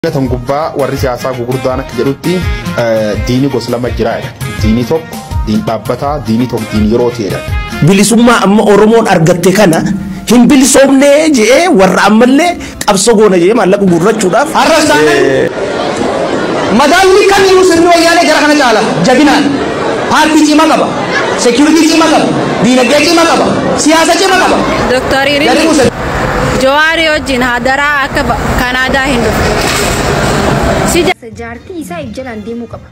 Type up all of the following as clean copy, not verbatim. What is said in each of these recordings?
Tan gubbaa warri siyaasaa gurguddaan akka jedhutti diini gosa lama jira jedha. Diini tokko diin dhaabbataa, diini tokko diin yeroo ta'edha. Bilisummaa amma Oromoon argatte kana hin bilisoomnee je'ee warra ammallee qabsoo goona je'ee maallaqa guurrachuudhaaf. Har'as taanaan madaalli kamiyyuu sirni Wayyaanee gara kana caala jabinaan paartii cimaa qaba, security cimaa qaba, diinagdee cimaa qaba, siyaasa cimaa qaba. Dr. Jarri Irilli kun Jawaarii wajjin hadaraa akka Kanaadaa hin dhufne. Si Jaartii isaa if jalaan deemuu qaba.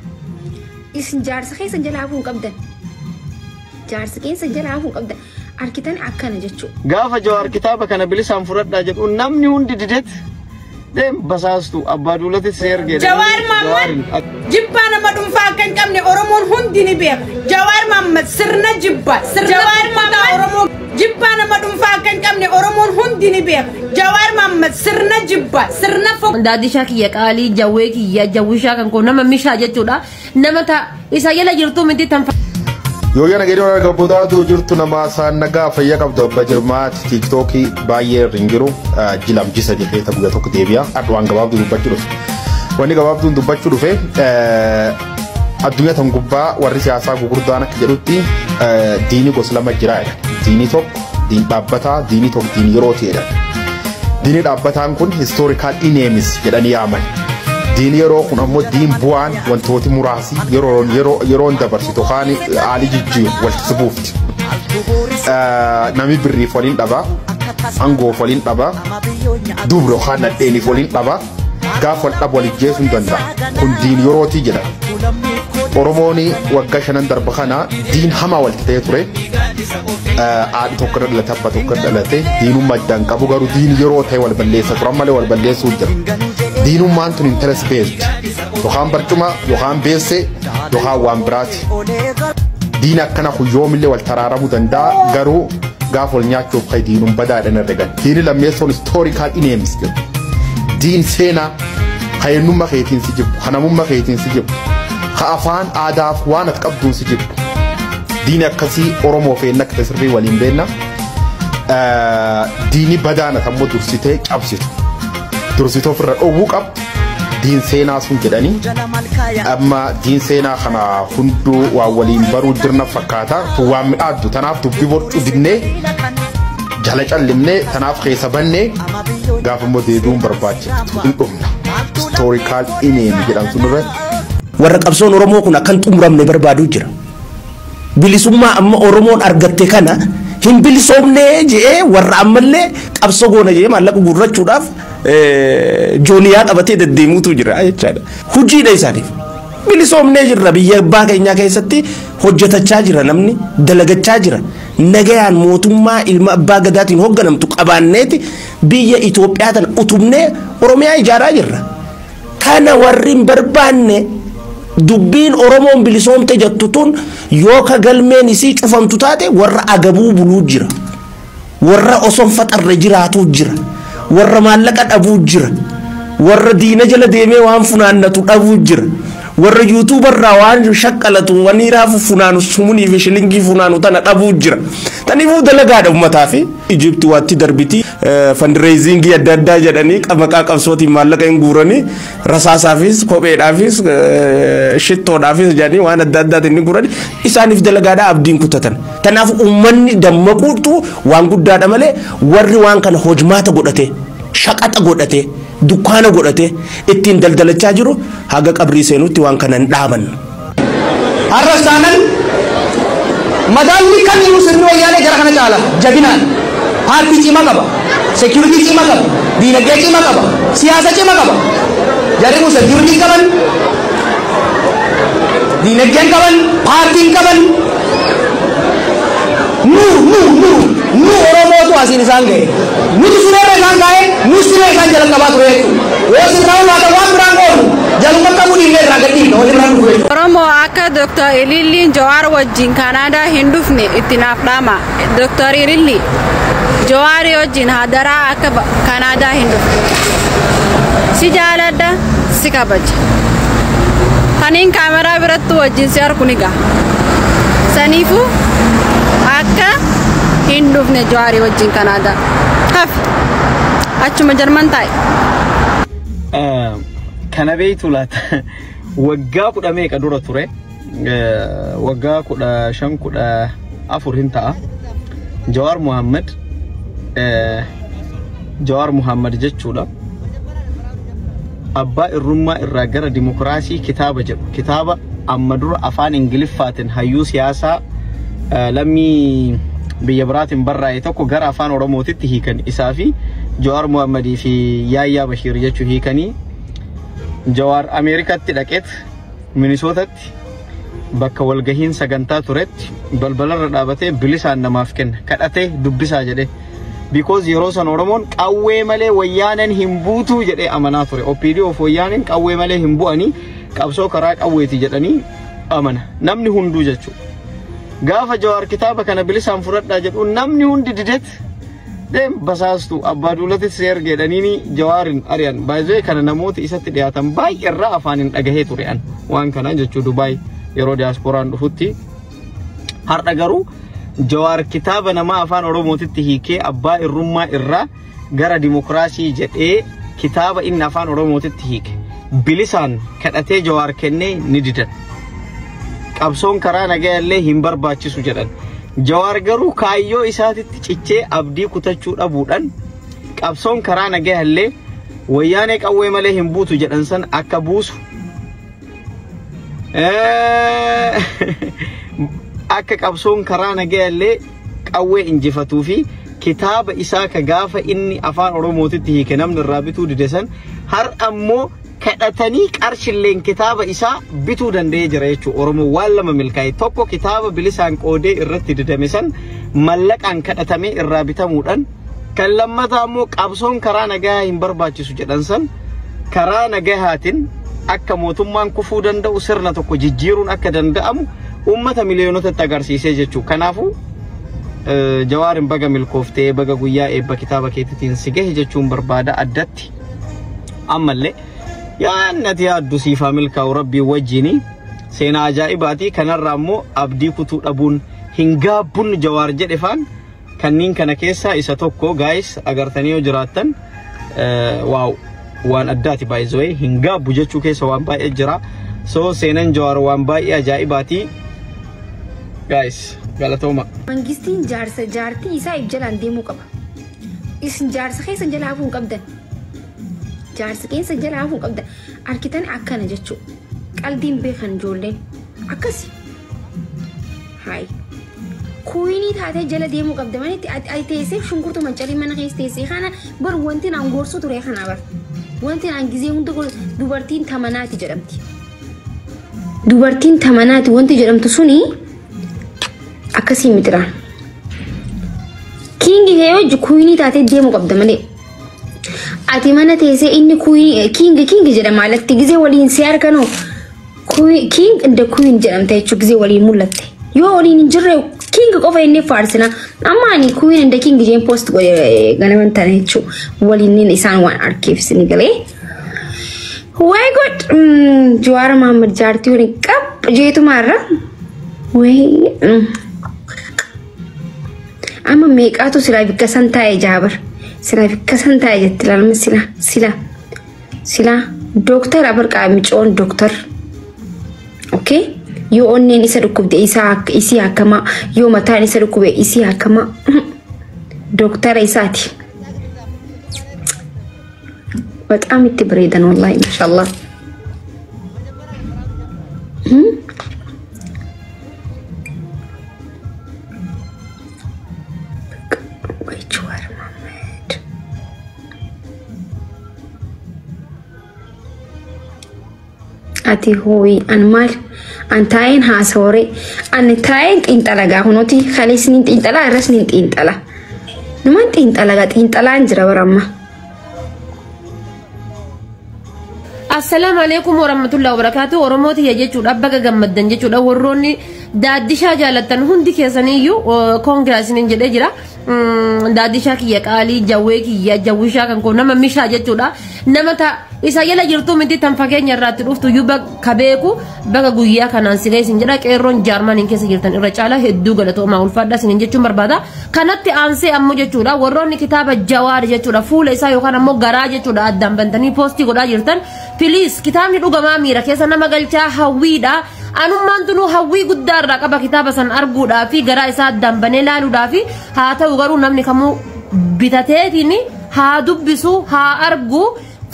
Isin jaarsa keessan jala hafuu hin qabdan. Jaarsa keessan jala hafuu hin qabdan. Arkitan akkana jechuudha. Gaafa Jawaar kitaaba kana bilisaan fudhadhaa jedhu namni hundi didet deem basaastu abbaa duulatti si ergee. Jawaar Mohammad jibbaa nama dhuunfaa akka hin qabne Oromoon hundi ni beeka. Jawaar Mohammad sirna jibba. Sirna Jawaar Mohammad Oromoo jibbaa nama dhuunfaa akka hin qabne Oromoon hundi ni beeka. Jawaar Mohammad sirna jibba. Sirna Daadishaa kiyya qaalii jawwee kiyya jawwishaa kan koo nama mishaa jechuudha. Nama ta isa jala jirtu miti tan Yoo yana gadi warra gabbotaatu jirtu nama isaan nagaa fayyaa qabdu abba jirmaati TikTokii baay'ee irra hin jiru jilamjisa jedhee ta guyyaa tokko deebi'a. Adda waan gabaabduu dubbachuu dhufe. Wanni gabaabduun dubbachuu dhufe addunyaa tan gubbaa warri siyaasaa gurguddaan akka jedhutti diini gosa lama jira jedha. Diini tokko diin dhaabbataa, diini tokko diin yeroo ta'edha. Diini dhaabbataan kun historical enemies jedhanii yaaman. Diini yeroo kun ammoo diin bu'aan wantooti muraasi yeroon dabarsitu yookaan haalli jijjiiru walitti buufti. Namni birriif waliin dhaba, aangoof waliin dhaba, dubra yookaan nadheeniif waliin dhaba, gaafa wal dhabu wal ajjeesuu hin danda'a. Kun diin yerootii jedha. Oromoon waggaa shanan darba kana diin hamaa walitti ta'ee ture. Haadhi tokko irra dhalate, abbaa tokko irra dhalate, diinummaa addaan qabu garuu diin yeroo ta'e wal balleessa turan malee wal balleessuu jira. Diinummaan tun interest based yookaan barcuma yookaan beesse yookaan waan biraati. Diin akkana kun yoomillee wal taraaramuu danda'a garuu gaafa wal nyaachuuf kai diinum badaadhaan herregan. Diini lammeessoon historical enemies jedhu. Diin seenaa kan eenyummaa keetiin si jibbu, kan namummaa keetiin si jibbu, kan afaan aadaaf waan ati qabduun si jibbu. Diini akkasii Oromoo fi akka sirrii waliin beenna. Diini badaan ati ammoo dursitee cabsitu. Dursitee ofirra dhowwuu qabdu. Diin seenaa sun jedhanii. Amma diin seenaa kana hunduu waan waliin baruu jirna fakkaata. Tun waan midhaaddu tanaaf dubbii borcuu dinnee jala callimnee tanaaf keessa bannee gaafa immoo deebi'uun barbaachiftu hin dhumna. Historical enemy jedhan sun irratti. Warra qabsoon Oromoo kun akkan xumuramne barbaaduu jira. Bilisummaa amma Oromoon argatte kana hin bilisoomnee je'ee warra ammallee qabsoo goona je'ee maallaqa guurrachuudhaaf jooniyaa qabatee deddeemuutu jira jechaadha. Hojiidha isaaniif. Bilisoomnee jirra biyya abbaa keenyaa keessatti hojjetachaa jira namni dalagachaa jira. Nagayaan mootummaa ilma abbaa gadaatiin hoogganamtu qabaanneeti biyya Itoophiyaa tana utubnee Oromiyaa ijaaraa jirra. Kana warri hin barbaanne dubbiin Oromoon bilisoomte jettu tun yoo ka galmeen isii cufamtu taate warra agabuu buluu jira. Warra osoo hin faxarre jiraatu jira. Warra maallaqa dhabuu jira. Warra diina jala deemee waan funaannatu dhabuu jira. Warra yuutuubarraa waan shaqqalatu waan raafu funaanu sumunii fi shilingii funaanu tana dhabuu jira. Taniifuu dalagaadha uummataa fi Ijipti waatti darbiti fundraisingii adda addaa jedhanii maqaa qabsootiin maallaqa hin guuranii rasaasaafis kopheedhaafis shittoodhaafis jedhanii waan adda addaatiin ni guuranii isaaniif dalagaadha abdiin kutatan. Kanaaf uummanni dammaquutu waan guddaadha malee warri waan kana hojmaata godhate shaqaxa godhate dukkaana godhate ittiin daldalachaa jiru haga qabrii seenutti waan kana hin dhaaban. Har'as taanaan madaalli kamiyyuu sirni Wayyaanee gara kana caala jabinaan paartii cimaa qaba, security cimaa qaba, diinagdee cimaa qaba, siyaasa cimaa qaba. Jarri kun security qaban, diinagdeen qaban, paartiin qaban. Nu nu nu nu Oromootu asiin isaan ga'e. Nuti sireerra isaan ga'e, nu siree isaan jala qabaa ture jechuudha. Yoo sirraa laata waan biraan goonu jaluma qabuu dhiifnee irraa gad dhiifna wanni biraan dhufu jechuudha. Oromoo akka Dr. Ililliin Jawaar wajjin Kanaadaa hin dhufne itti naaf dhaama. Dr. Ililli Jawaarii wajjin hadaraa akka Kanaadaa hin dhufne. Si jaaladha, si kabaja. Kaniin kaameraa biratti wajjin si arku ni gaha. Saniifuu akka hin dhufne Jawaarii wajjin Kanaadaa. Hafi. Achuma Jarman taa'e. Kana beeytu laata? Waggaa 10 meeqa dura ture? Waggaa 15 14 hin ta'a. Jawaar Muhammad Jawaar Muhammad jechuudha. Abbaa irrummaa irraa gara dimokiraasii kitaaba jedhu kitaaba amma dura afaan Ingiliffaatiin hayyuu siyaasaa lammii biyya biraatiin barraa'e tokko gara afaan Oromootitti hiikan isaa fi Jawaar Muhammadii fi Yaayyaa Bashiir jechuu hiikanii Jawaar Ameerikaatti dhaqeet Minisootatti bakka walgahiin sagantaa turetti balbalarra dhaabatee bilisaan namaaf kenna kadhatee dubbisaa jedhee. Because yeroo san Oromoon qawwee malee wayyaanen hin buutuu jedhee amanaa ture. OPDO of wayyaanen qawwee malee hin bu'anii qabsoo karaa qawweeti jedhanii amana. Namni hunduu jechuudha. Gaafa Jawaar kitaaba kana bilisaan fudhadhaa jedhu namni hundi didet deem basaastu abbaa duulatti seer jedhaniini Jawaarin ari'an. Baay'ee kana namoota isatti dhiyaatan baay'ee irraa afaan hin dhagahee ture an waan kana jechuu Dubaay yeroo diyaaspooraan dhufutti. Har'a garuu Jawaar kitaaba nama afaan Oromootitti hiikee abbaa irrummaa irraa gara dimokiraasii jedhee kitaaba inni afaan Oromootitti hiike bilisaan kadhatee Jawaar kennee ni didan. Qabsoon karaa nagaa illee hin barbaachisu jedhan. Jawaar garuu kaayyoo isaatitti cichee abdii kutachuu dhabuudhaan qabsoon karaa nagaa illee wayyaanee qawwee malee hin buutu jedhan san akka buusu akka qabsoon karaa nagaa illee qawwee injifatuu fi kitaaba isaa ka gaafa inni afaan Oromootitti hiike namni irraa bituu dide san har ammoo kadhatanii qarshilleen kitaaba isaa bituu danda'ee jira jechuudha. Oromoo waan lama milkaa'e tokko kitaaba bilisaan qoodee irratti didame san mallaqaan kadhatamee irraa bitamuudhaan kan lammataa ammoo qabsoon karaa nagaa hin barbaachisu jedhan san karaa nagahaatiin akka mootummaan kufuu danda'u sirna tokko jijjiiruun akka danda'amu ummata miliyoonotatti agarsiisee jechuudha. Kanaafuu Jawaarin baga milkooftee baga guyyaa eebba kitaaba keetiitiin si gahe jechuun barbaada addatti. Ammallee yaannati yaaddu siifaa milkaa'u rabbii wajjini seenaa ajaa'ibaatii kanarraa immoo abdii kutuu dhabuun hin gaabbuun Jawaar jedhe faan kanneen kana keessaa isa tokko gaayis agartanii yoo jiraattan waaw waan addaati baay'ee hin gaabbu jechuu keessa waan baay'ee jira. So seenaan Jawaar waan baay'ee ajaa'ibaatii guys galatooma. Mangistiin jaarsa jaartii isaa if jalaan deemuu qaba. Isin jaarsa keessan jala hafuu hin qabdan. Jaarsa keessan jala hafuu hin qabdan. Arkitan akkana jechuudha. Qaldiin beekan ijoolleen akkasi. Hayi. Kuuyinii taatee jala deemuu qabda manitti ati teessee shunkurtuu mancarii mana keessa teessee kana bar wanti naan gorsu ture kana bar. Wanti naan gizee hunda dubartiin tamanaati jedhamti. Dubartiin tamanaati wanti jedhamtu suni akkasii mitira. Kingi hee kuuyinii taatee deemuu qabda malee. Ati mana teessee inni kuuyinii kingi kingi jedhama alatti gizee waliin si harkanoo king and the queen jedhamte jechuudha gizee waliin mul'atte. Yoo waliin hin jirre king qofa inni faarsina. Amma ani queen and the king jeen post godhe ganaman tana jechuudha waliin isaan waan arkeef isin galee. Wayi god Jawaar Mohaammed jaartii waliin qab jeetumaarra. Wayi amma meeqaatu silaa bikka san taa'e jaabar. Silaa bikka san taa'e jetti ilaalma sila sila sila dooktar abarqaa micoon dooktar. Okay? Yoo onneen isa dhukkubde isii akkamaa yoo mataan isa dhukkube isii akkamaa dooktara isaati. በጣም itti bareedan wallahi mashallah. Way Jawaar Mohaammed. Ati hooyi an maal an taa'een haasoore an taa'een xiinxala gaa kunuuti kalees ni xiinxala irras ni xiinxala. Numan xiinxala gaa xiinxalaan jira baramma. Assalaamu alaikum warahmatullahi wabarakatuh. Oromooti jechuudha baga gammaddan jechuudha warroonni daaddishaa jaalattan hundi keessaniyyuu koongiraasiniin jedhee jira. Daadishaa kiyya qaalii jawwee kiyya jawwishaa kan koo nama mishaa jechuudha. Nama ta isa jala jirtu miti tan fageenya irraatti dhuftu iyyuu bakka beeku bakka guyyaa kanaan si geessin jedha. Qeerroon Jaarmaniin keessa jirtan irra caalaa hedduu galatoomaa ulfaadha isiniin jechuun barbaada. Kanatti aansee ammoo jechuudha warroonni kitaaba Jawaar jechuudha fuula isaa yookaan ammoo garaa jechuudha addaan bantanii poostii godhaa jirtan, please, kitaabni dhugamaa miira keessa nama galchaa hawwiidha. Anummaan tunuu hawwii guddaa irraa qaba kitaaba san arguudhaa fi garaa isaa addaan banee laaluudhaa fi. Haa ta'u garuu namni kamuu bitateetiin haa dubbisu haa argu.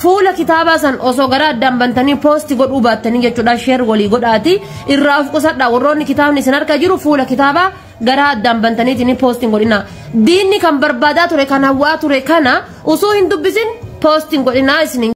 Fuula kitaabaa san osoo garaa addaan bantanii poosti godhuu baattanii jechuudha, share walii godhaati irraa of qusadha. Warroonni kitaabni isin harka jiru fuula kitaabaa garaa addaan bantaniitiin poostiin godhina. Diinni kan barbaadaa ture, kan hawwaa ture kana osoo hin dubbisin poostiin godhinaa isiniin.